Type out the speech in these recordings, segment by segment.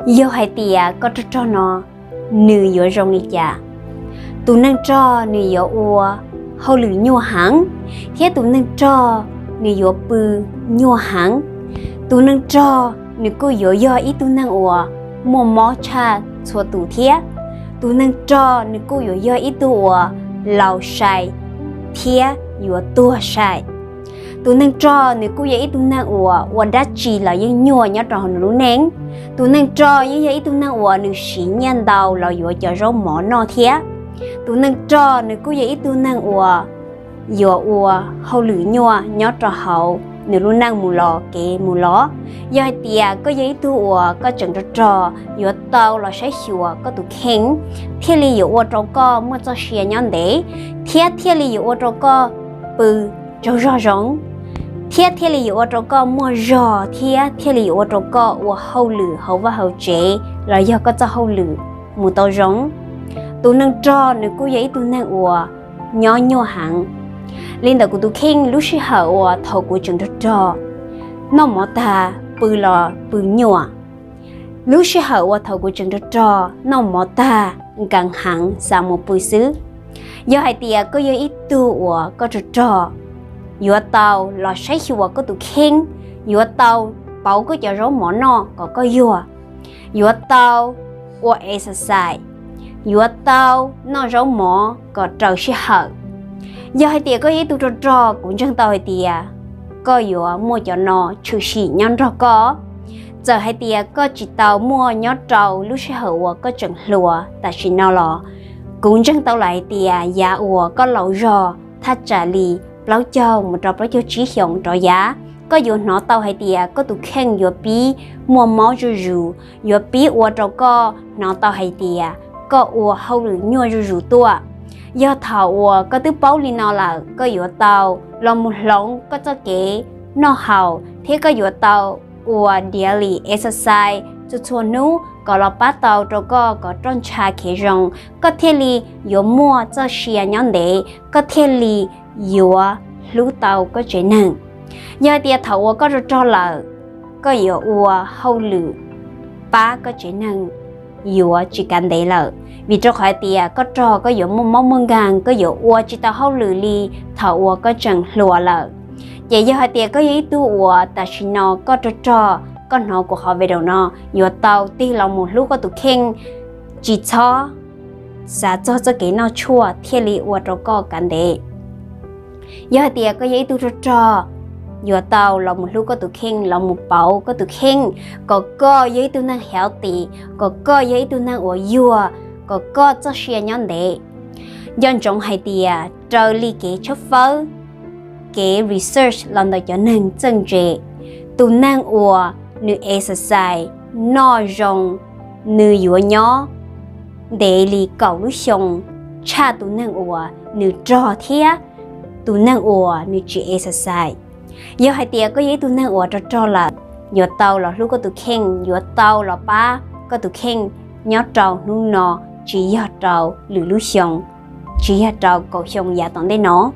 Yog hais tias koj rog rog no, nws yuav zoo li cas? Tus neeg rog nws yuav ua hauj lwm nyuaj heev, thiab tus neeg rog nws yuav pw nyuaj heev. Tus neeg rog nws kuj yuav yog ib tug neeg uas muaj mob tshaj txhua tus thiab. Tus neeg rog nws kuj yuav yog ib tug uas laus sai thiab yuav tuag sai. Tus neeg rog nws kuj yog ib tug neeg uas ua dab tsi los yeej nyuaj nyob rau hauv nws lub neej. Tus neeg rog yeej yog ib tug neeg uas nws siv nyiaj ntau los yuav cov zaub mov noj thiab. Tus neeg rog nws kuj yog ib tug neeg uas yuav ua hauj lwm nyuaj nyob rau hauv nws lub neej mus los kev mus los. Yog hais tias koj yog ib tug uas koj tseem rog rog, yuav tau los saib xyuas koj tus kheej, thiaj li yuav ua rau koj muaj txoj sia nyob ntev, thiab thiaj li yuav ua rau koj pw tsaug zog zoo, thiab thiaj li yuav ua rau koj muaj zog, thiab thiaj li yuav ua rau koj ua hauj lwm hauv vaj hauv tsev los yog koj txoj hauj lwm mus tau zoo. Tus neeg rog nws kuj yog ib tug neeg uas nyob nyuaj heev. Li ntawm kuv tus kheej, lub sij hawm uas thaum kuv tseem rog rog, noj mov tag pw los pw nyuaj. Lub sij hawm uas thaum kuv tseem rog rog, noj mov tag nkees heev xav mus pw xwb. Yog hais tias koj yog ib tug uas koj rog rog, yuav tau los saib xyuas koj tus kheej, yuav tau pauv koj cov zaub mov noj kom koj yuag, yuav tau ua exercise, yuav tau noj zaub mov kom raws sij hawm. Yog hais tias koj yog ib tug rog rog, kuv ntseeg tau hais tias koj yuav muaj cov no tshwm sim nyob nrog koj. Txawm hais tias koj tsis tau muaj nyob rau lub sij hawm uas koj tseem hluas tam sim no los, kuv ntseeg tau lawm hais tias yav uas koj laus zog thaj tsam li plaub caug mus rau plaub caug tsib xyoos rov yav, koj yuav hnov tau hais tias koj tus kheej yuav pib muaj mob zuj zus, yuav pib ua rau koj hnov tau hais tias koj ua hauj lwm nyuaj zuj zus tuaj. Yog thaum uas koj twb paub li no lawm, koj yuav tau los mus hloov koj txoj kev noj haus, thiab koj yuav tau ua daily exercise txhua txhua hnub kom los pab tau rau koj kom roj ntsha khiav zoo, koj thiaj li yuav muaj txoj sia nyob ntev, koj thiaj li yuav hlub tau koj tsev neeg. Yog hais tias thaum uas koj rog rog lawm, koj yuav ua hauj lwm pab koj tsev neeg yuav tsis kav ntev lawm, vim rau qhov hais tias koj rog koj yuav muaj mob muaj nkeeg, koj yuav ua tsis tau hauj lwm li thaum uas koj tseem hluas lawm. Ces yog hais tias koj yog ib tug uas tam sim no koj rog rog, koj hnov kuv qhov video no, yuav tau tig los mus hlub koj tus kheej, tsis txhob xav txog txoj kev noj tshuaj thiaj li ua rau koj kav ntev. Yog hais tias koj yog ib tug rog rog, yuav tau los mus hlub koj tus kheej, los mus pauv koj tus kheej, kom koj yog ib tug neeg healthy, kom koj yog ib tug neeg uas yuag, kom koj txoj sia nyob ntev. Nco ntsoov hais tias raws li kev tshawb fawb, kev research los ntawm cov neeg txawj ntse, tus neeg uas nws exercise, noj zoo, nws yuav nyob ntev li kaum lub xyoo tshaj tus neeg uas nws rog thiab tus neeg uas nws tsis exercise. Yog hais tias koj yog ib tug neeg uas rog rog lawm, yuav tau los hlub koj tus kheej, yuav tau los pab koj tus kheej nyob rau hnub no, tsis yog rau lwm lub xyoo, tsis yog rau kaum xyoo yav tom ntej no.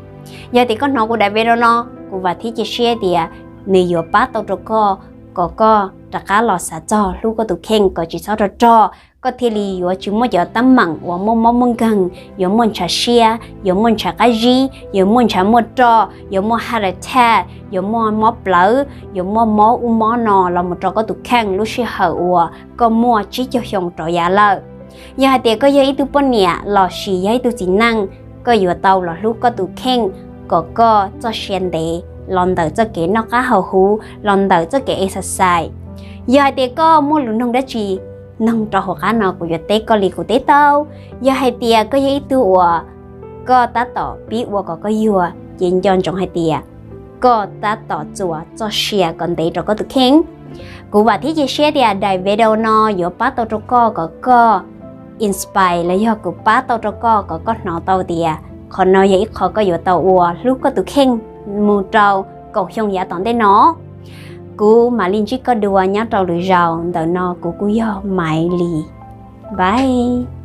Yog tias koj hnov kuv daim video no, kuv vam thiab cia siab tias nws yuav pab tau rau koj, kom koj rov qab los xav txog hlub koj tus kheej kom tsis txhob rog rog, koj thiaj li yuav tsis muaj cov teeb meem uas muaj mob muaj nkeeg, yuav muaj ntshav siab, yuav muaj ntshav qab zib, yuav muaj ntshav muaj roj, yuav muaj heart attack, yuav muaj mob plawv, yuav muaj mob ub mob no los mus rau koj tus kheej lub sij hawm uas koj muaj tsib caug xyoo rov yav lawm. Yog hais tias koj yog ib tug poj niam lossis yog ib tug txiv neej, koj yuav tau los hlub koj tus kheej kom koj txoj sia ntev los ntawm txoj kev noj qab haus huv, los ntawm txoj kev exercise. Yog hais tias koj muaj lus noog dab tsi, noog rau hauv qab no kuv yuav teb koj li kuv teb tau. Yog hais tias koj yog ib tug uas koj tab tom pib ua kom koj yuag, ces nco ntsoov hais tias koj tab tom txuas txoj sia kom ntev rau koj tus kheej. Kuv vam thiab cia siab tias daim video no yuav pab tau rau koj kom koj inspire los yog kuv pab tau rau koj kom koj hnov tau tias qhov no yog ib qho koj yuav tau ua hlub koj tus kheej mus rau kaum xyoo yav tom ntej no. Kuv mam li ntsib koj dua nyob rau lwm zaus, ntawm no kuv kuj yog Maiv Lis. Bye.